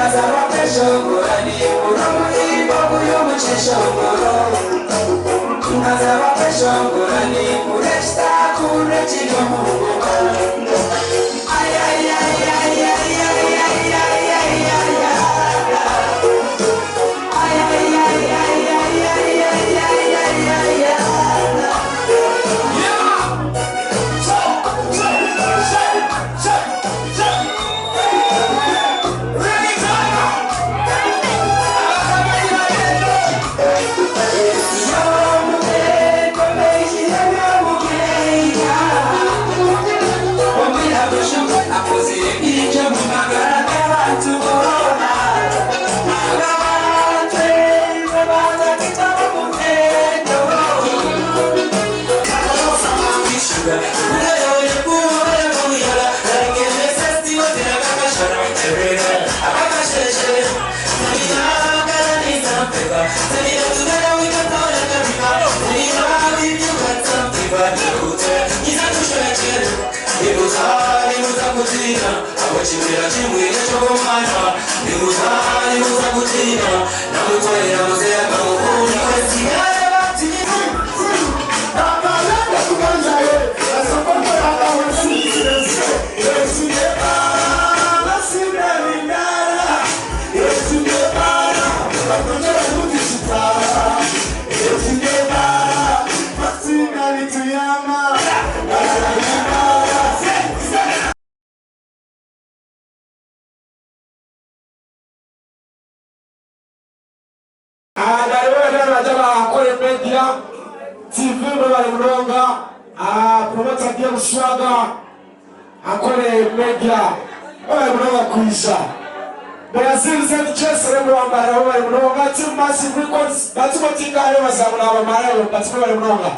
Nkazarwa kweshongora nimbura omuhimbo guri omu kyeshongoro Nkazarwa kweshongora nimbura ekitakurra ekiri omu ngoma Naareeba n'abaija baakora media TV mwebare munonga promoter DM Swagger akore media mwebare munonga kwija Brazil Zen Chess Rwambara mwebare munonga Team Massive Records Batimo Tingare bazamu nabamarayo but mwebare munonga.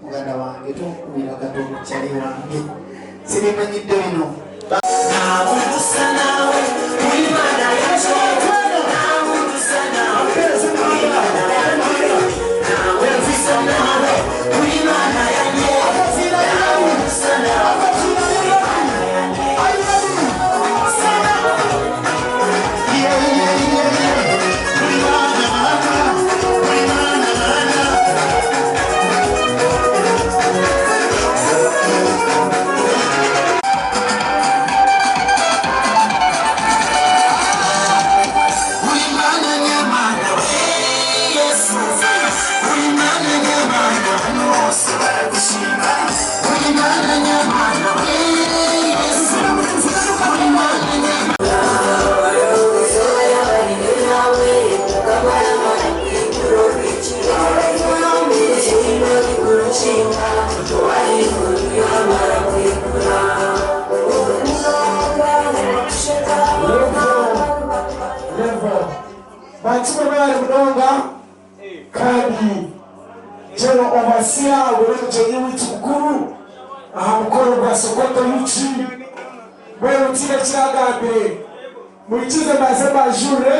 Muganda wange tonkubira katono kyali wange sibimanyidde bino. Bakimwe mwebare munonga kandi General Overseer ogwo n'omugyenyi waitu mukuru aha mukoro gwa Sokoto UG. Mbwenu tihaine eki naagambire, muhikize mbanze mbajurire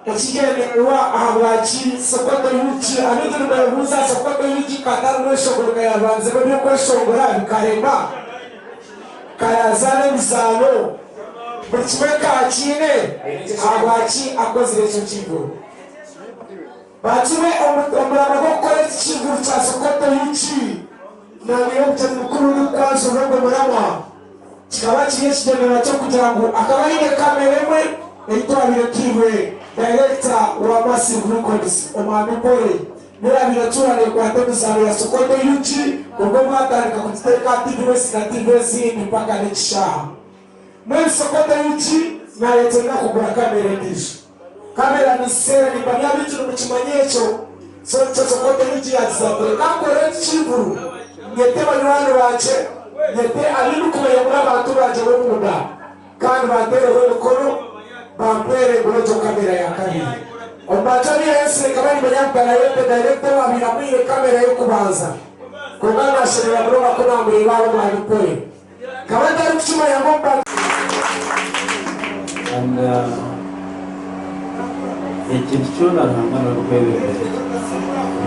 ekigyendererwa ahabwaki Sokoto UG. Abaingi nibeebuuza Sokoto UG ka tarimu eshongoro ka yaabanzemu eby'okweshongora bikarema, ka yaazaana emizaano, buri kimwe ka akiine, ahabwaki akozire ekyo kivuru. Bakimwe omurama gw'okukora eki kivuru kya Sokoto UG nangwa omugyenyi mukuru orikukwanjurira ogwo muramwa kikaba kiri ekigyendererwa ky'okugira ngu akaba aine kamera emwe ei twabaire twihwe dayirekita wa Massive Records Omwami Pole niwe yaabaire atuura neekwata emizaano ya Sokoto UG obwo bwatandika kugiteeka aha TV West na TV ezindi mpaka n'ekishaaha. Mbwenu Sokoto UG naayetenga kugura kamera endiijo. Kamera niziseera nimpamya abaingi nimukimanya ekyo. So nikyo Sokoto UG yaagize ati reka nkore eki kivuru nyete banywani bangye, nyete abu ndikumanya ngu n'abantu bangye b'omunda kandi banteereho emikono bampwere ngure egyo kamera ya kabiri. Omu bantu abu yaayetsire nkaba niimanya ngu Ganayote dayirekita owaabaire amwine kamera y'okubanza. Kwonka naashemererwa munonga ku naamureeba aha omu Ankole. Nkaba ntarikukimanya ngu omu bantu. And ekintu kyona Ruhanga niwe arikwebembera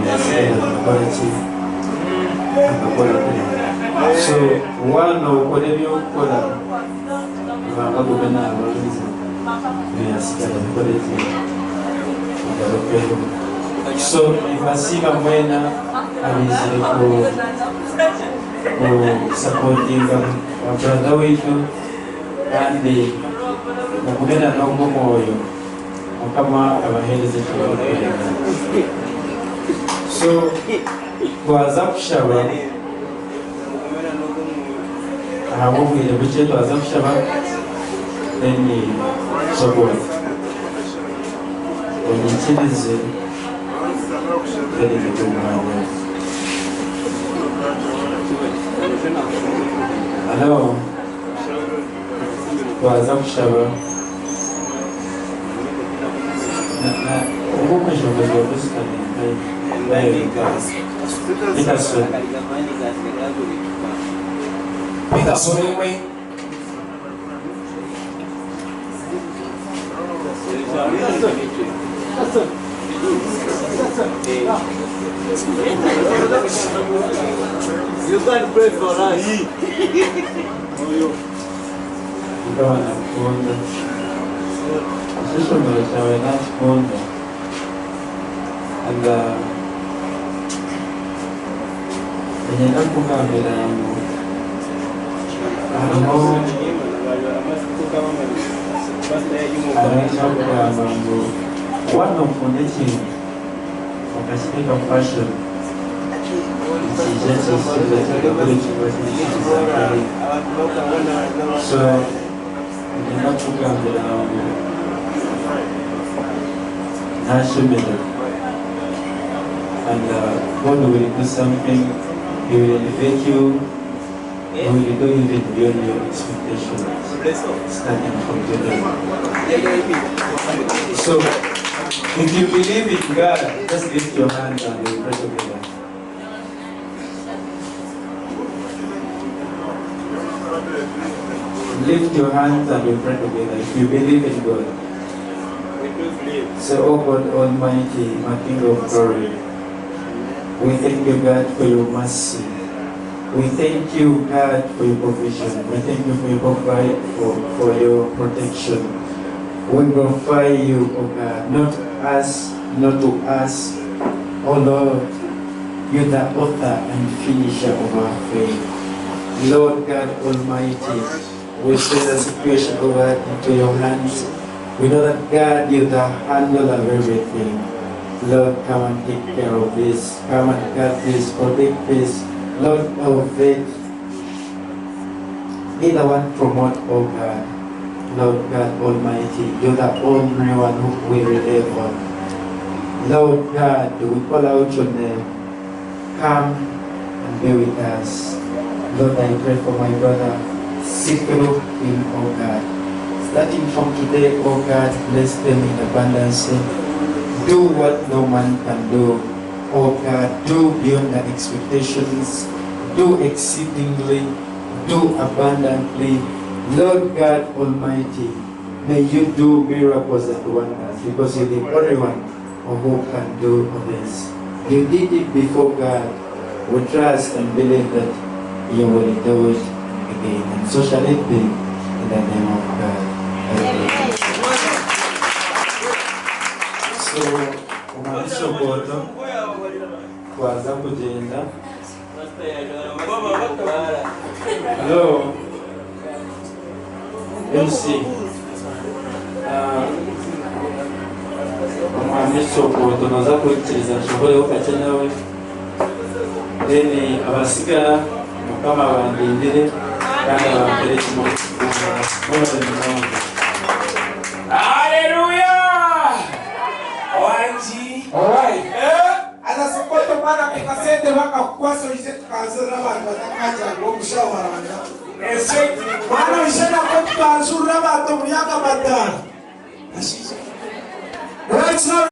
yasigara akakora ki? Akakora kurungi. So waaba nokora ebi orikukora Ruhanga agume nabarinza ebyasigara bikore ki? Bigarukeho. So nimbasiima mwena abaizire ku kusapotinga brother waitu. Kandi mugume na n'ogwo mwoyo, Mukama abaheereze eki murikwenda. So twaza kushaba ahabw'obwire bukye, twaza kushaba then support. Onyikirize then ngye omu mwanya. Hello. Twaza kushaba ogu omweshongozi wa gospel Peterson. Peterson emwe. Mukama nakukunda. Ekishongoro kyawe nakikunda. And niinyenda kukugambira ngu hariho hariho eky'okugamba ngu waaba nookunda ekintu okakiteeka passion nikiija kihikiriire kigakora ekintu ekirikukiza haihi. So niinyenda kukugambira ngu nashemererwa and God will do something, he will elevate you, he will do even beyond your expectations starting from today. So if you believe in God, just lift your hands and we pray together. Lift your hands and we pray together. If you believe in God. Say, Oh God Almighty, my King of glory, we thank you, God, for your mercy. We thank you, God, for your provision. We thank you for your provide, for your protection. We glorify you, O God, not us, not to us. O Lord, you're the author and finisher of our faith. Lord God Almighty, we place the situation over into your hands. We know that God, you're the handler of everything. Lord, come and take care of this. Come and guard this, protect this. Lord, elevate. Be the one promote, oh God. Lord God Almighty, you're the only one who we rely on. Lord God, we call out your name. Come and be with us. Lord, I pray for my brother. See through him, oh God. Starting from today, oh God, bless them in abundance. Do what no man can do. Oh God, do beyond the expectations. Do exceedingly. Do abundantly. Lord God Almighty, may you do miracles and wonders because you're the only one who can do this. You did it before God. We trust and believe that you will do it again. And so shall it be in the name of God. Amen. So, omwami Shogoto, twaza kugyenda. Hello, MC. Omwami Shogoto noza kwikiriza nshoboreho kakye nawe. Then abasigara Mukama abandindire kandi abampere kimwe mwebale munonga. Haleluya! Wangi. Alright. Haza Sokoto mwana ku kasente bakakukwasa oije tukanzurira abantu batakajangwa omushaho waranga. Esente. Mwana oije nako tukanzurira abantu omuri aga madaara. Ashiija. Right now.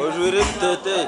Ojwaire ebiteteeyi.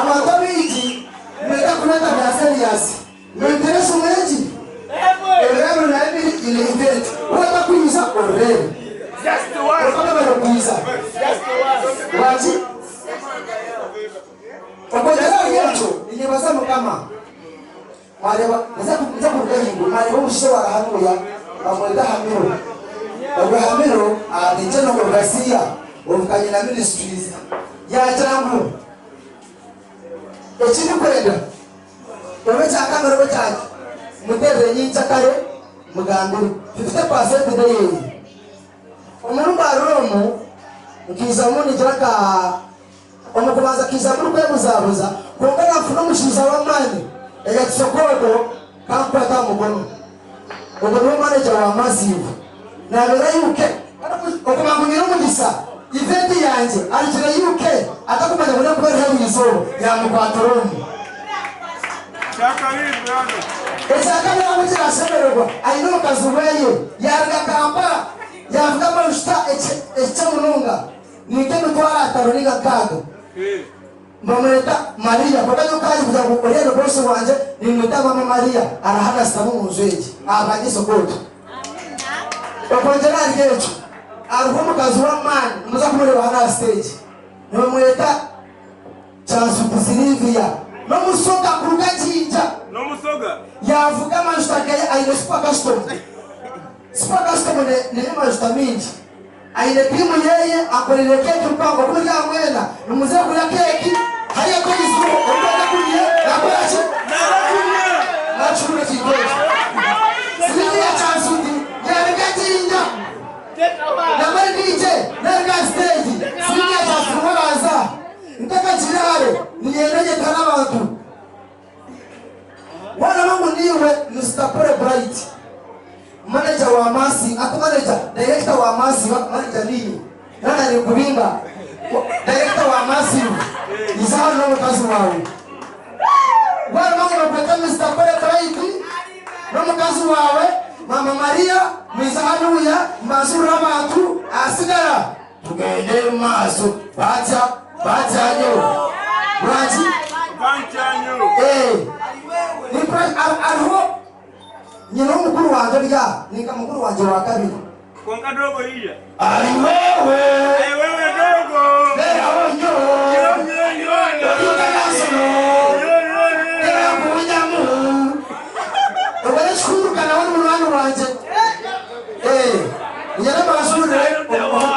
Abantu abaingi nibenda kureeta bya serious. Mwetire eshoma egi ebiro na ebiri in event. Waaba otakwija orureebe. Kwonka mwebare kwija. Lwaki? Okwongyera ahari ekyo, ninyebaza Mukama. Mwareeba, nza kuruga ahaiguru, mwareeba omushaija owaarahanuuya, bamweta Hamiro. Ogwo Hamiro the General Overseer of Kanyina Ministries, yaagira ngu eki ndikwenda obe ekya kamera obe ekyaki, muteerere nyenkyakare mugambire 50% n'eyeye. Omurundi arura omu, nkaijamu nigira nka Omu kubanza nkaija ndikwebuzabuza, kwonka naafuna omushaija w'amaani eyakisokooko kankwata aha mukono. Ogwo niwe maneja wa Massive. Naabeera UK. Okuba ngu nyine omugisa, event yangye arugire UK atakumanya ngu nekuba eriho eriizooba, yaamukwatira omu. Ekyakabiri ahabw'enki naashemererwa, aine omukazi weye, yaaruga Kampala yaavuga amajuta ekikye munonga. Ninka emitwaro atano ninga nkaaga. Mbamweta Maria kwonka nyowe ku arikugira ngu oriya ni boss wangye nimweta mama Maria arahana asitami omu nju egi ahabwangye kootu. Okwongyera ahari ekyo hariho omukazi w'amaani nimuza kumureeba hanu aha stage nibamweta Kyansuti Sylvia n'omusoga kuruga Jinja. Yaavuga amajuta geye aine super custom. Super custom neri amajuta mingi. Aine tiimu yeye akoreire keeki mpango kurya mwena nimuze kurya keeki hariya kwizibu orikwenda kurya nakora ki nakihurira ekintu ekyo Sylvia Kyansuti yaruga Jinja nambari DJ naruga aha stage Sylvia Kyansuti niwe abanza ntakagire hare ninyenda nyeta n'abantu Waraba ngu niiwe Mister Pole Bright. Manager wa Maasi ati manager, director wa Maasi, manager niinye, naaba ninkubinga, director wa Massive, ija hanu n'omukazi waawe. Waaba ngu nokweta Mister Kore Bright n'omukazi waawe Maama Maria, mwije hanuuya mbanzurire abantu, ahasigara tugende omu maaso. Batya? Batya nyowe. Lwaki? Ee, hariho. Nyine omukuru wangye ori aha, ni nka mukuru wangye wa kabiri. Kwonka dogo ija. Ari wewe. Ari wewe dogo. Beraho nyo. Yo yo yo yo. International. Yo yo yo. Tera kunyamu. Obwo n'ekikuru nawe ni munywani wangye. Eh, nyine mbashurire,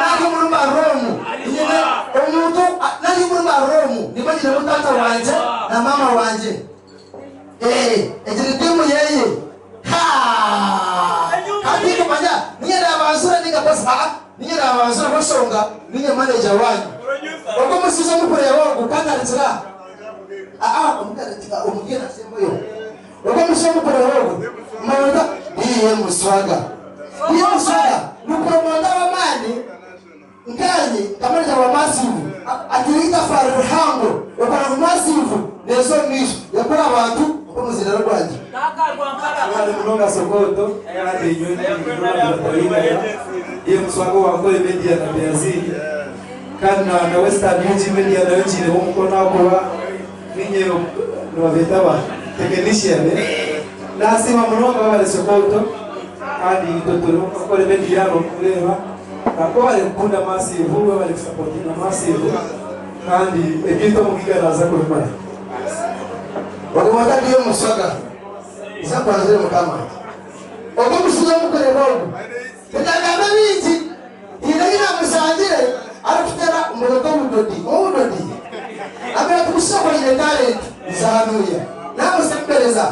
nari omuri maromu, nyine omuntu, nari omuri maromu, nimba nyinemu taata wangye na maama wangye. Eeh egi ni tiimu yeye haa hati nikumanya ninye nabanzura ninga boss aa ninye nabanzura ahabw'enshonga ninye manager wanyu ogu omushaija omukureeba ogu kantandikire aha aa omugiye nasembayo ogu omushaija omukureeba ogu munda DM Swagga DM Swagga ni promoter w'amaani Nkaanye nka manager wa Massive atiire eitafaari rihango okora ngu Massive neeza omu maisho yakora abantu nk'omuzindaaro gwangye. Mwebale munonga Sokoto kandi nyowe ndi Ronald Bataringaya ye muswaga owa Nkore Media na Beyazini kandi na na Western UG Media nayo ngiineho omukono ahakuba ninye nibabeeta ba technician nasiima munonga webale Sokoto kandi itwe turiho nka Nkore Media nokureeba Webale kukunda Massive, webale kusapotinga Massive kandi ebintu omugiga naza kubimara. Ogwo atari omusoga nza kwanzire mukama ogwo omushaija omukureba ogu tindagamba bingi haine ahi namushangire arikutera omuriro gwobudodi obudodi ambwira ati omushaija ogu aine talent nza hanuya namusembereza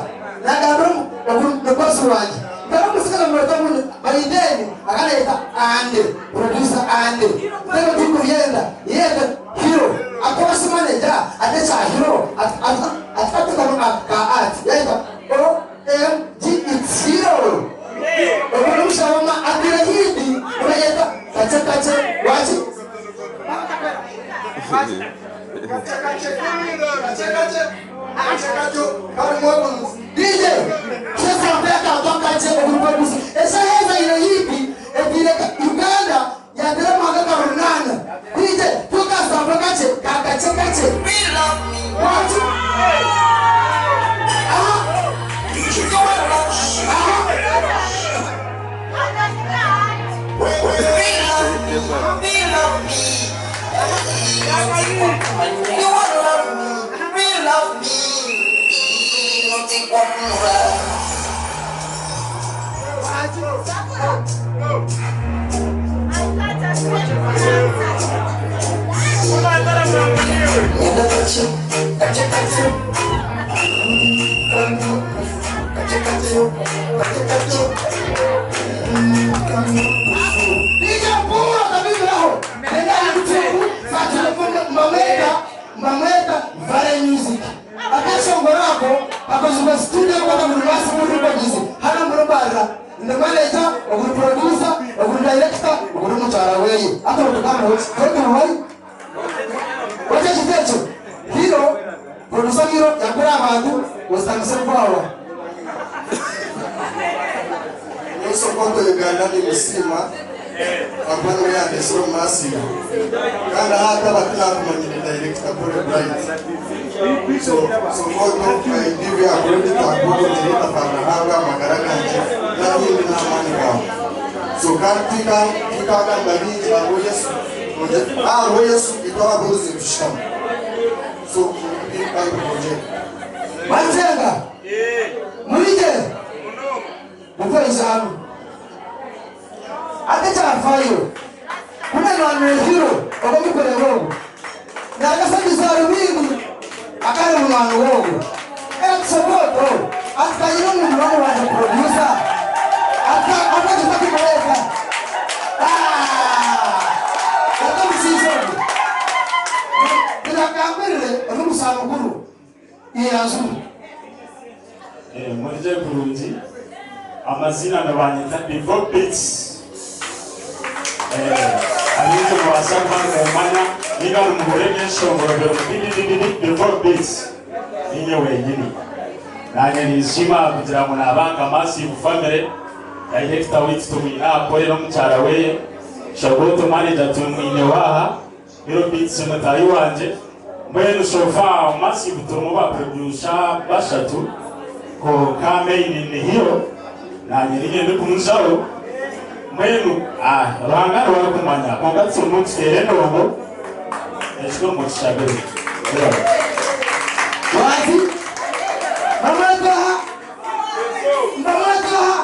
nagambira ogu ni boss wangye Nkaba omusigazi omu tawuni by then akaba nayeta Andy, producer Andy. Mbwenu tikubyenda yete Hero. Akaba shi manager ate ekya Hero akatekamu aka art yayeta OMG it's Hero. Ogwo nomushana wama atwire hindi nibayeta kakye kakye waki? DJ, Chesa mpe akantu akakye oguri producer. Eshaha ezi aine hipi etiire Uganda yatera amahanga nka runana. DJ, tuhe ka sample kakye ka kakye kakye. Waki? Aha. Aha. DJ Paul akabibiraho nenda YouTube za telefone mbamweta mbamweta Vale Music akashongoro ako kakozirwe studio kwata buri basi muri recordings hano muri barra ndi manager oguri producer oguri director oguri mukyara weye ata otukana hoki toki wai wacha kitecho hero producer hero yakora abantu ositangise kwawa Sokoto Uganda nimusiima ahakuba niwe yandeetsire omu Massive kandi aha hati tinakumanyire director Kore Bright so Sokoto I give you a credit ahakuba orongyire eitafaari rihango aha magara gangye n'ahindi n'aha maani gaawe so kandi tinkagamba bingi hariho Yesu hariho Yesu itwe ababuurizi nitushutama so Bible Bakyenga murigye Mukwezi hanu ate kyafayo ku nanwanire hiro ogu omukureba ogu nagasagisa rubingi akari munywani wogu ekisoboto ati kanyine omu munywani wangye producer ati akagita kumureta ati omushaija ogu tinagambirire ori omusaano mukuru iyanzuru. Murye kurungi. Amazina nibanyeta Divo Beats. Abaingi mubaasa kuba nimummanya ninga nimuhurira ebyeshongoro birimu dididididi Divo Beats. Niinye wenyini. Naanye ninsiima kugira ngu naaba nka Massive Family. Director waitu tumwine aha Kore n'omukyara weye. Shogoto manager tumwineho aha. Hero Beats mutaahi wangye. Mbwenu so far Massive turimu ba producer bashatu kwonka main ni Hero nanye ninye ndikumuzaho mbwenu Ruhanga niwe arikumanya kwonka turimu nituteera endongo ekikuru mutushabire. Mwebare. Waati? Bamweta oha? Bamweta oha?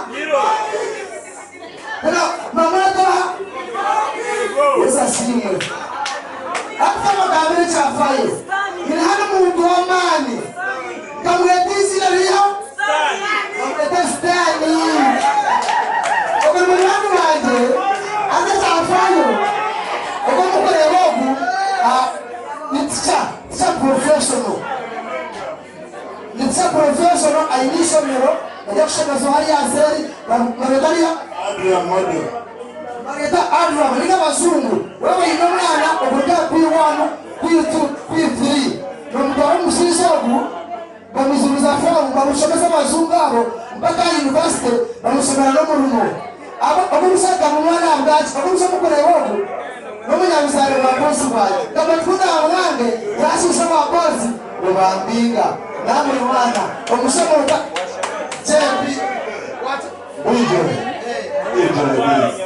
Bamweta oha? Yesu asiimwe. Hati kamugambire ekyafayo. Nyine hanu omuntu w'amaani. Nkamweta eiziina riiha? Bamweta Sitaani. Ogwo ni munywani wangye. Haza ekyafayo, ogu orikureeba ogu ni teacher, teacher professional. Ni teacher professional aine eishomero ery'okushomesa hariya seeri baryeta riha? Adrian Model. Baryeta Adrian ninga abajungu. Waaba oine omwana okuruga aha P1, P2, P3 nomutwara omushaija ogu bamwijuruza foomu bamushomesa abajungu abo mpaka aha yunivasite bamushomera n'omurimo. Ogu omushaija nkamunwana ahabwaki? Ogu omushaija omukureeba ogu n'omunyabuzaare wa bosi bwangye. Nkamutukunda ahabwange yashiisha owa bosi. Rubambinga namurwana omushomo gwa JP what? Bwijo bwijo please.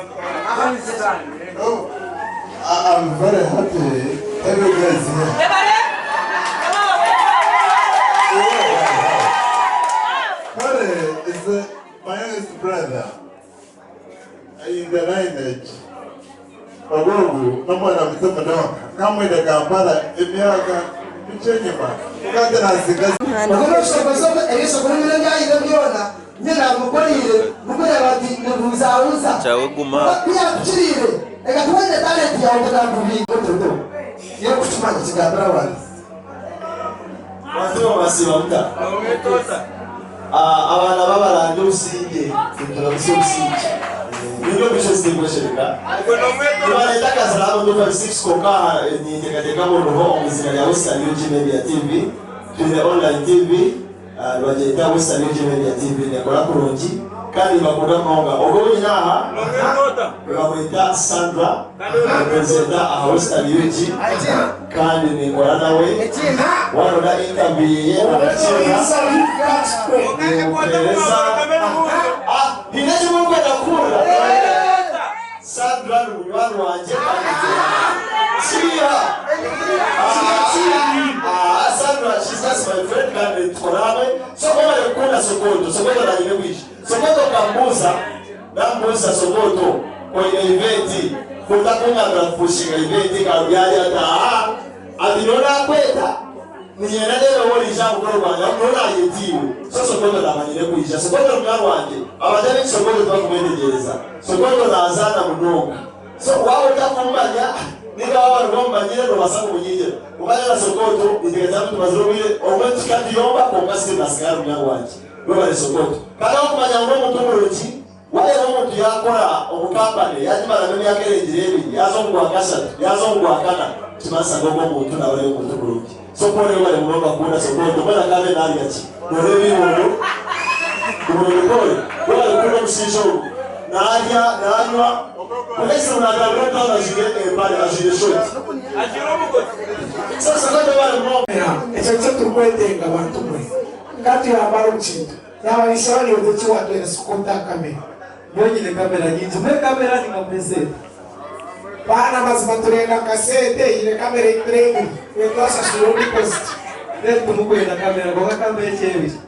No, I am very happy have you guys here. Kare is my youngest brother in the lineage. Ogu ogu n'omwana muto munonga. Nkamwine Kampala emyaka mikye enyima kandi nasinga. Obwo n'obushobozi obu eby'eshoko n'ebiro ebyahire byona nyowe naabimukoriire ndikureeba nti nibuuzabuuza. Kwonka ku yaakukiriire, reka tubone talenti yaawe otakakubinga ototo. Iwe kukimanya kigambire abandi. Bantu bamasiiba muta? Abaana b'abarangi obusingye, nituramutsya obusingye. Ninga omu tinkweshereka. Nibareeta akazira hanu 256 kwonka ninteekateeka ngu ndiho omu iziina rya Western UG Media TV. Twine online TV nibagyeta Western UG Media TV nekora kurungi kandi nibakunda munonga. Ogwo ou nyine aha nibamweta Sandra ni presenter aha Western UG kandi ninkora nawe. Waronda interview yeye orakikira. Nimuheereza. Haine eki murikwenda kuhurira? Sandra ni munywani wangye kandi Kiiha! Sandra she's just my friend kandi nitukora hamwe. So mwebare kukunda Sokoto. Sokoto nanye kwija. Sokoto nkamubuuza, namubuuza Sokoto oine event kotakungambira kupushinga event karubyari ati ahaa ati nyowe nakweta. Niinyenda ndeebe waaba oriija aha mukoro gwangye ahabw'okuba nyowe naayetiirwe. So Sokoto naamanyire kwija. Sokoto munywani wangye. Abantu abaingi Sokoto tibakumwetegyereza. Sokoto naazaana munonga. So waaba otakumumanya nainga waaba nibwo omumanyire noobaasa kumunyingira. Kwonka nyowe na Sokoto nituteekateeka ngu tumazire obwire obumwe nituhika nituyomba kwonka still naatsigara ari munywani wangye. Webare Sokoto. Kandi ahabw'okumanya ngu n'omuntu murungi, Waareeba omuntu yaakora omu kampani yaagimaramu emyaka erengire ebiri, yaaza omu gwa kashatu, yaaza omu gwa kana, nikimanyisa ngu ogwo omuntu naaba ari omuntu murungi. So ku oreeba ori munonga kukunda Sokoto, mbwenu akaabe naarya ki? Nooreeba eibondo, eibondo Paul, waaba orikukunda omushaija ogu, naarya, naanywa, kwonka ekizibu naatambura omu tauni ajwaire empare, ajwaire shoti. So Sokoto waaba ori munonga. Ekyo nikyo turikwetenga bantu mwe. Ka tuyambare omu kintu. Yaaba ninshaba naiwe eki waatuheereza kukwata aha kamera. Nyowe nyine kamera nyingi. Mbe kamera ninga mpe esente? Baana mazima turenda akasente eine kamera ei turengire itwe twashashuriraho deposit. Then timukwenda kamera kwonka kampe ekyebiri.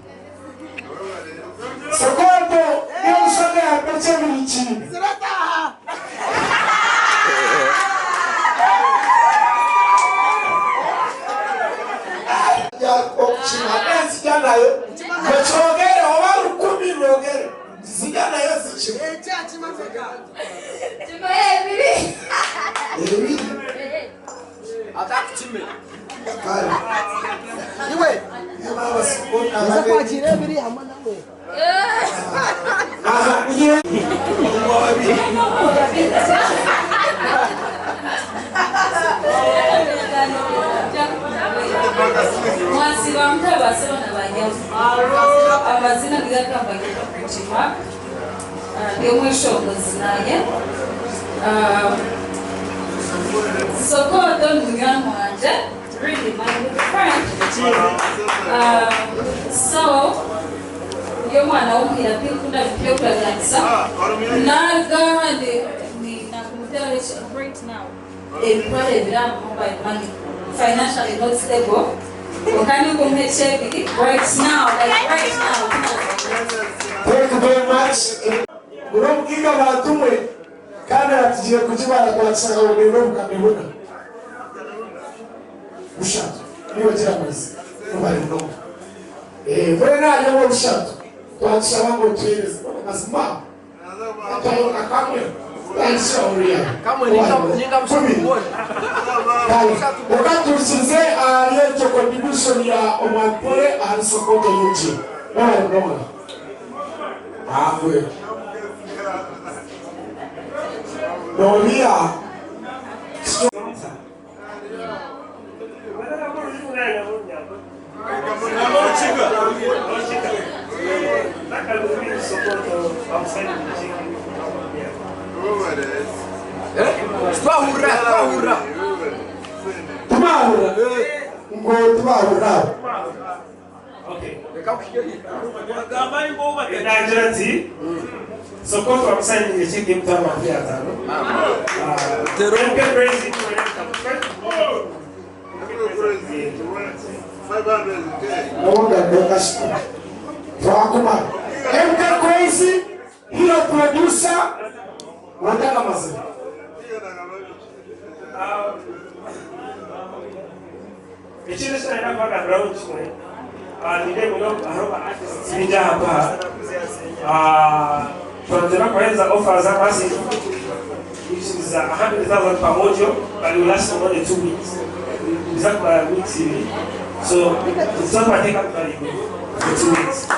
Sokoto niyo nshonga ya mpa ekyebiri nkiine. Nzija nayo mukyogere oba rukumi rwogere nzija nayo zikima. Ebiri. Kare. Mwasiiba muta baasebo na banyabo? Amazina nigakambagirwa Pretty Mark, ndi omweshongozi naanye. Sokoto ni munywani wangye, really my good friend. So ndi omwana w'omuhira tinkukunda bintu by'okuraganisa naruga naakumuteeraho eki right now. Emitwaro ebiri aha mobile money financially not stable kwonka ninkumuha ekyebiri right now like right now. Thank you very much. Buri omugiga bantumwe kandi aratugiire kugibara twakishanga ngu neine obukame buna bushatu niiwe Kiramuruzi webare munonga. Mbwenu ahari obwo bushatu twakishaba ngu otuheereze mazima. Reka tuhurikize ahari egyo contribution ya Omwami Pole ahari Sokoto UG. Mwebare munonga. Ahwe. Nobiha. Tibahurira ngu tibahurira abo. Naagira ati Sokoto bamusayininga ekyeka 250,000. MK Crazy. Twakumara. MK Crazy, Hero Producer, Wataka Mazima. Ekindi eki nayenda kubagambiraho ni kimwe, nindeeba hariho ba artists baingi aha mpaha, twaba kubaheereza offers za massive which is 100,000 per audio but it will last for only 2 weeks, nibiza kumara weeks ibiri, so nituza kubateeka kubarinda for 2 weeks.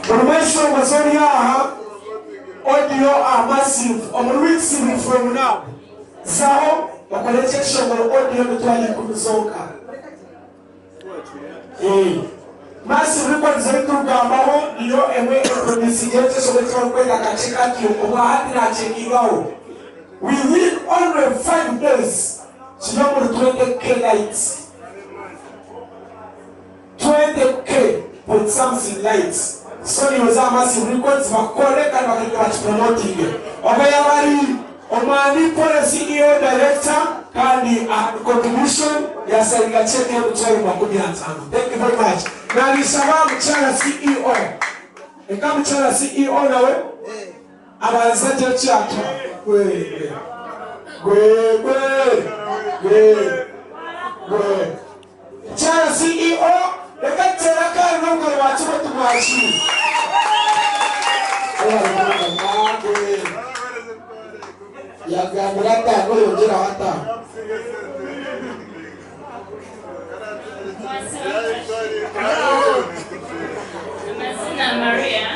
Buri mweshongozi ori aha, audio aha Massive omuri weeks ibiri from now. Zaho okore ekyeshongoro audio 100,000 zonka. Massive Records ei turikugambaho niyo emwe eproducinga ekyeshongoro eki barikweta Kakye Katyo obwahati nakyekirwaho within only 5 days kiri omuri 20K likes, 20K point something likes. So niyo za Massive Records bakore kandi bakagenda bakipromotinge. Oba yaba ari Omwami Pole, CEO director, kandi contribution yasayininga cheque y'250,000. Thank you very much. Nanisaba mukyala CEO, eka mukyala CEO nawe abanza gye kyatwa gwe gwe gwe gwe gwe mukyala CEO, reka tutera akari n'obugaro bwakyo tumwakire. Yagambira 5, yongyeraho 5. Amazina Maria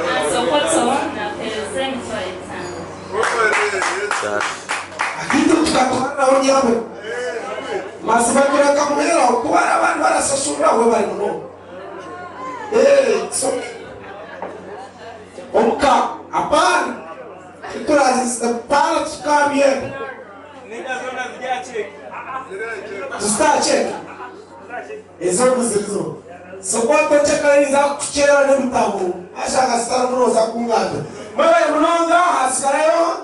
na Sokoto na pereze 50,000. Akitu tukatwariraho nyabo mazima turakamuheraho kuba abantu barasashuriraho bari muno. So omuka hapana turazi pana tukamye zitacheka ezo zirizo Sokoto cheka niza kuchera n'ebitabo ashaka sitara munoza kunganda. Mwebale munonga. Hasigarayo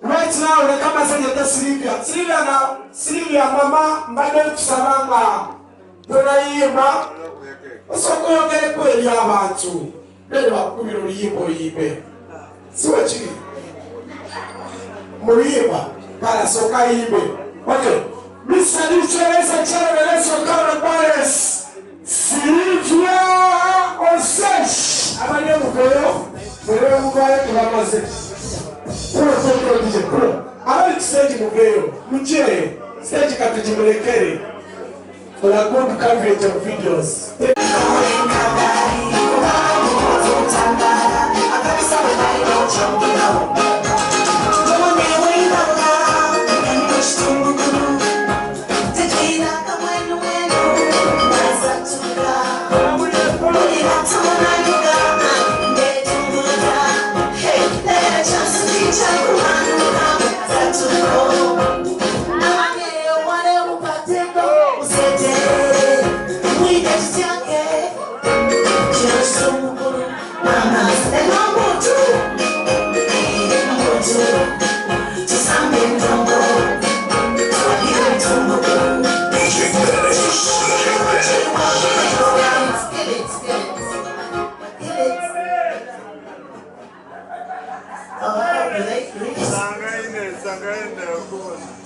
right now, reka amasanyete Silivia, Silivia na Silivia mama mbadde nkusaba nga tonayimba, osooka oyogereko eri abantu, then bakukubira oluyimba oyimbe. Siwe kiri mu luyimba kale asooka ayimbe. Okay, Mr. DJ, ladies and gentlemen, let's welcome the Palace, Silivia Osesh. Abali emuveyo murebe muvayo tubamaze. Pro, pro, pro, DJ, pro. Abali ku stage muveyo, mugyeyo. Stage katugimurekere for a good coverage of videos.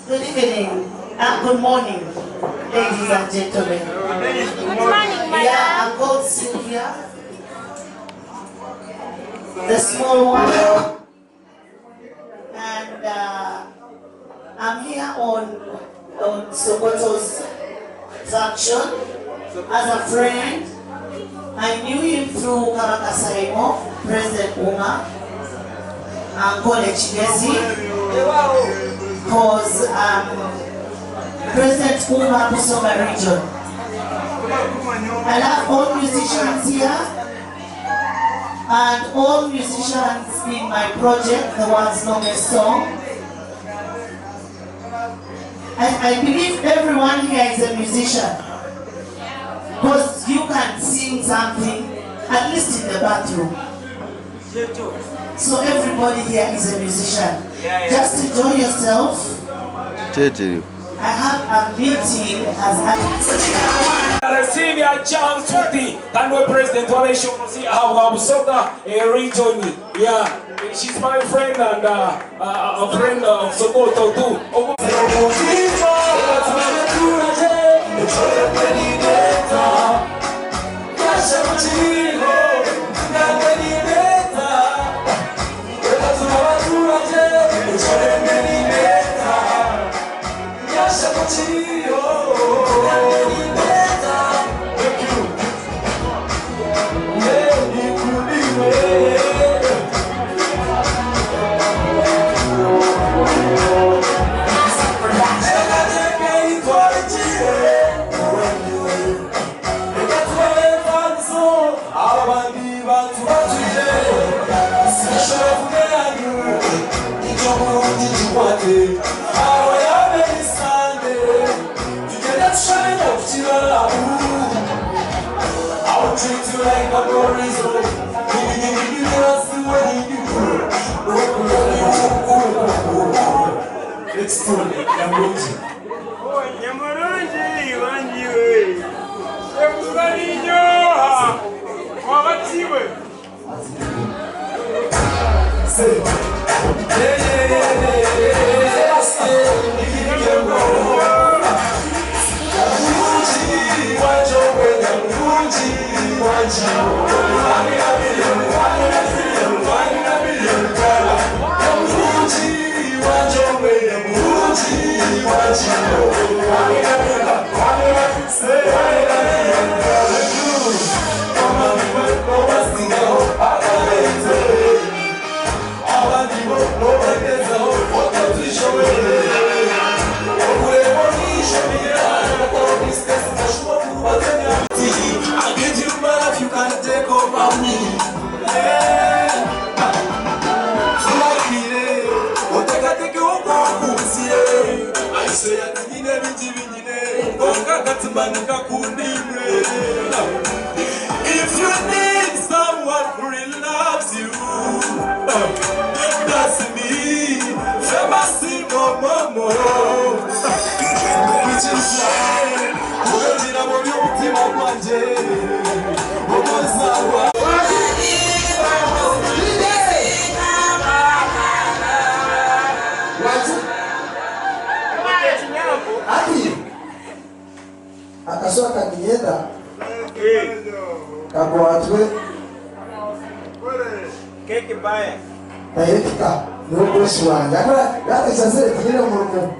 Good evening. Good morning, ladies and gentlemen. Good morning, madam. Yeah, I'm called Sylvia, the small one. And I'm here on Sokoto's function as a friend. I knew him through Kabaka Saimo, President Uma, and Kole Chigezi, because President Uma Busoga region. I love all musicians here and all musicians in my project, the world's longest song. I believe everyone here is a musician, because you can sing something, at least in the bathroom. So everybody here is a musician. Just enjoy yourself. I have a meeting as I Sylvia Charles Tuti, and president wa Ahabwa Busoga region. Yeah, she's my friend and a friend of Sokoto too. If you need someone who really loves you, that's me. Famous mo. Which is Akaswa kakinyenda kakwatwe director niwe bosi wanjye akora yatashazire tinyine umurimo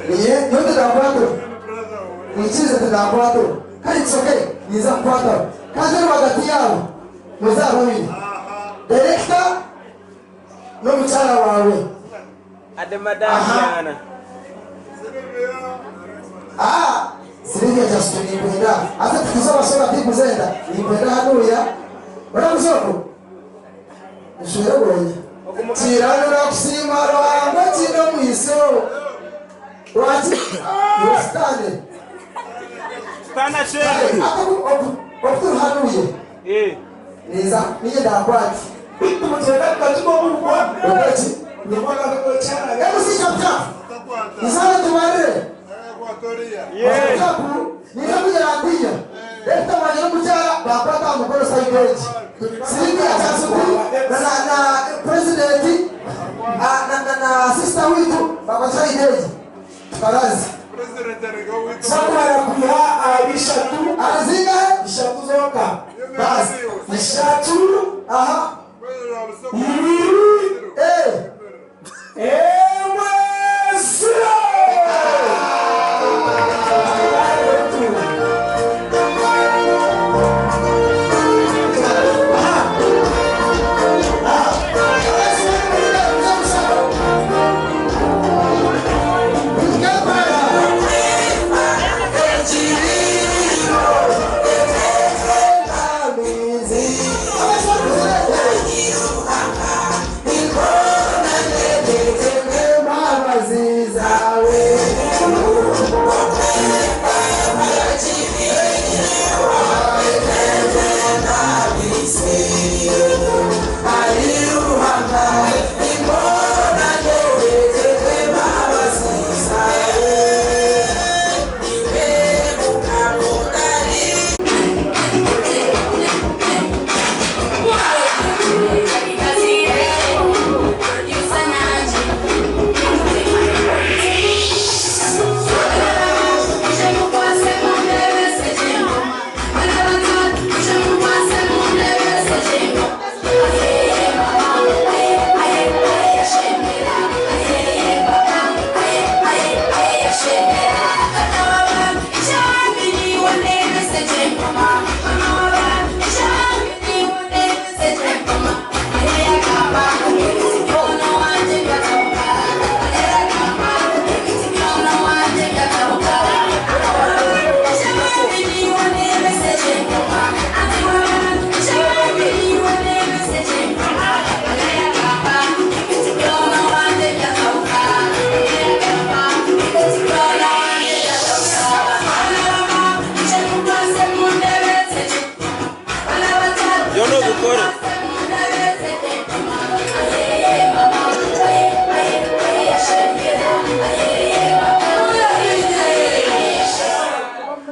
niye niyo tudakwata nikize tudakwata kandi it's okay niza kukwata kandi uri hagati yabo muzaba babiri director N'omukyara waawe. Aha. Ah, Sylvia just nikwenda. Hata tukiza basoga tikuzenda. Nikwenda hanuya. Ora muzoko. Nshwere gonya. Kiranura kusiima Ruhanga kino mwiso. Lwaki? Iwe sitaane. Sitaane akyere. Okuturuhanuye. Niza niye ndakwati. Okweki? MC Chap Chap. Nizana tubarire. Chap niza kugira ntinya. Leta wanye n'omukyala bakwata aha mukono side egi. Sylvia Kyasuku na na na president na na na sister witu bakwata side egi. Tukarazi. Sakumara kwiha ahari ishatu. Ahari Ishatu zonka. Basi. Ishatu. Aha. Ibiri. Emwe zero.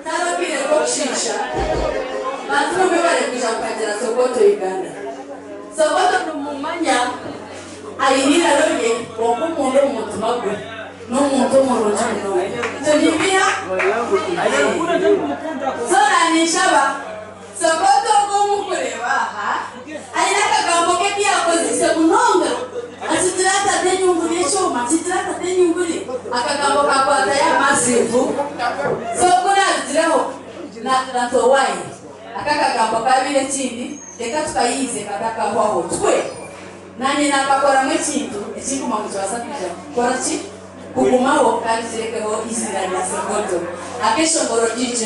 Nababwire ko kushiisha bantu bamwe bari kuja kukagira Sokoto Uganda. Sokoto numumanya aine iraro rye kwonka omunda omu mutima gwe n'omuntu omurungi munonga. Tunibiha? So naninshaba Sokoto ogu omukureeba aha aine akagambo ke aku yakozise munonga akigira ati ate enyunguri ekyoma akigira ati ate enyunguri akagambo kakwata ya massive. So ku narugireho nagira nti owaye aka akagambo kabaire ekindi reka tukayize katakahwaho twe nanye nakakoramu ekintu ekikuma ngu kibaasa kwija kukora ki kugumaho kandi kirekeho izina rya Sokoto. Akeshongoro DJ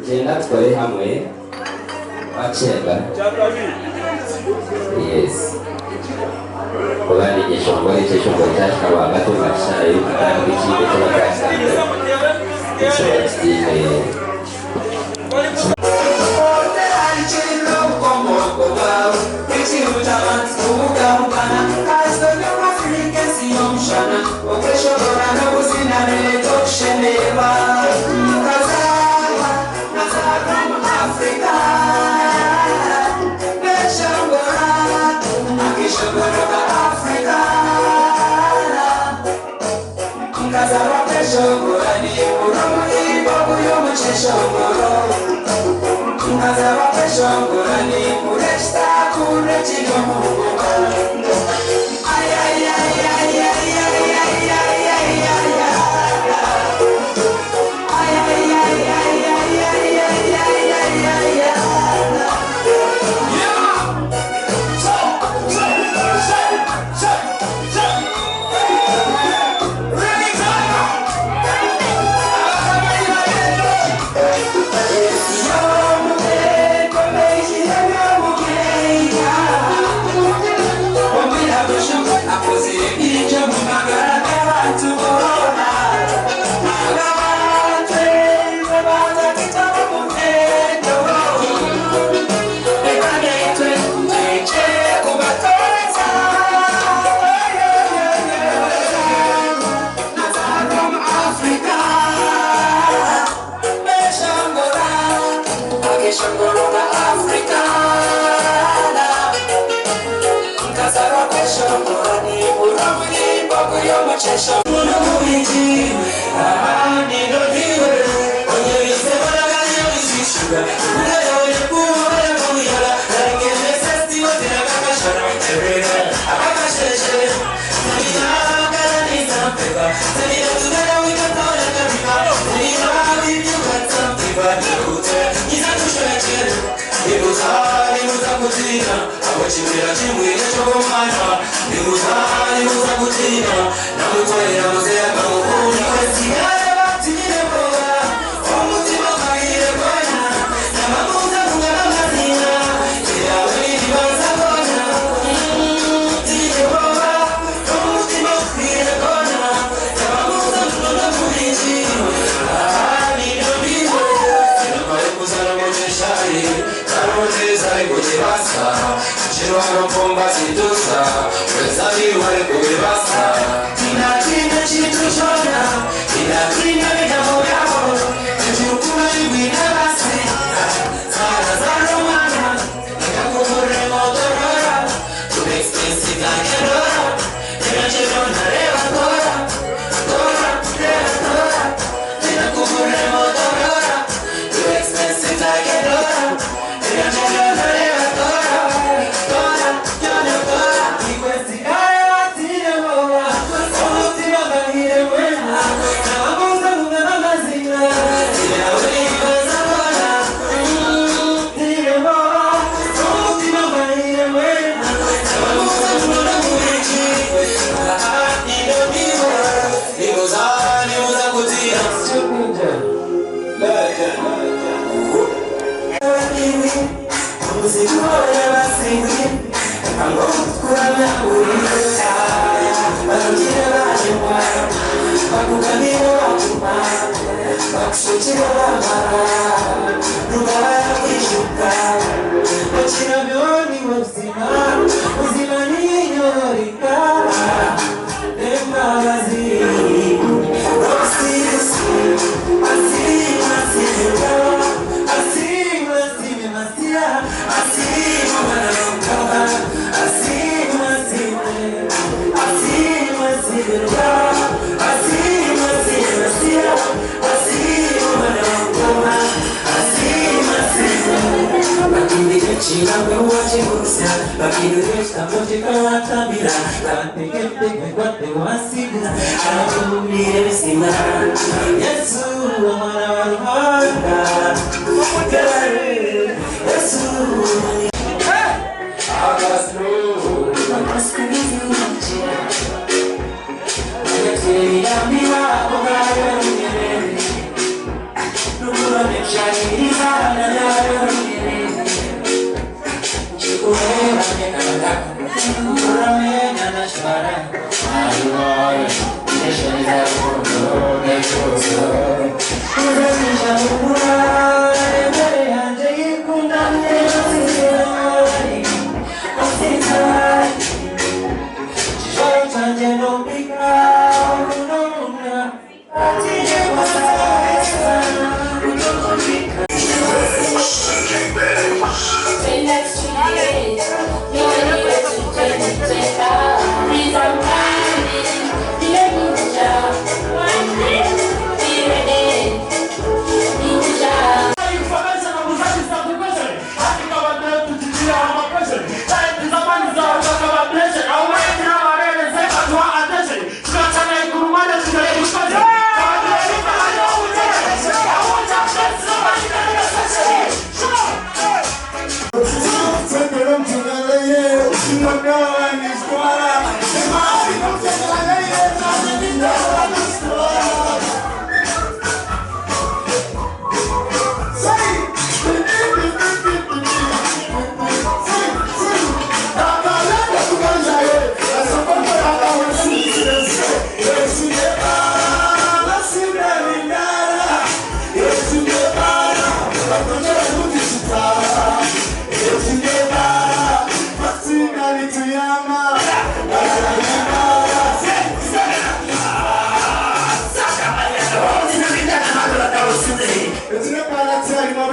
Ngenda tukore hamwe wakyenda. Yes, kuba ni igishongore kyeshongoro kyashika rwagati omu kishaayi kandi ekiibe ky'abakasitanga ekishongoro kitiine.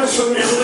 It's not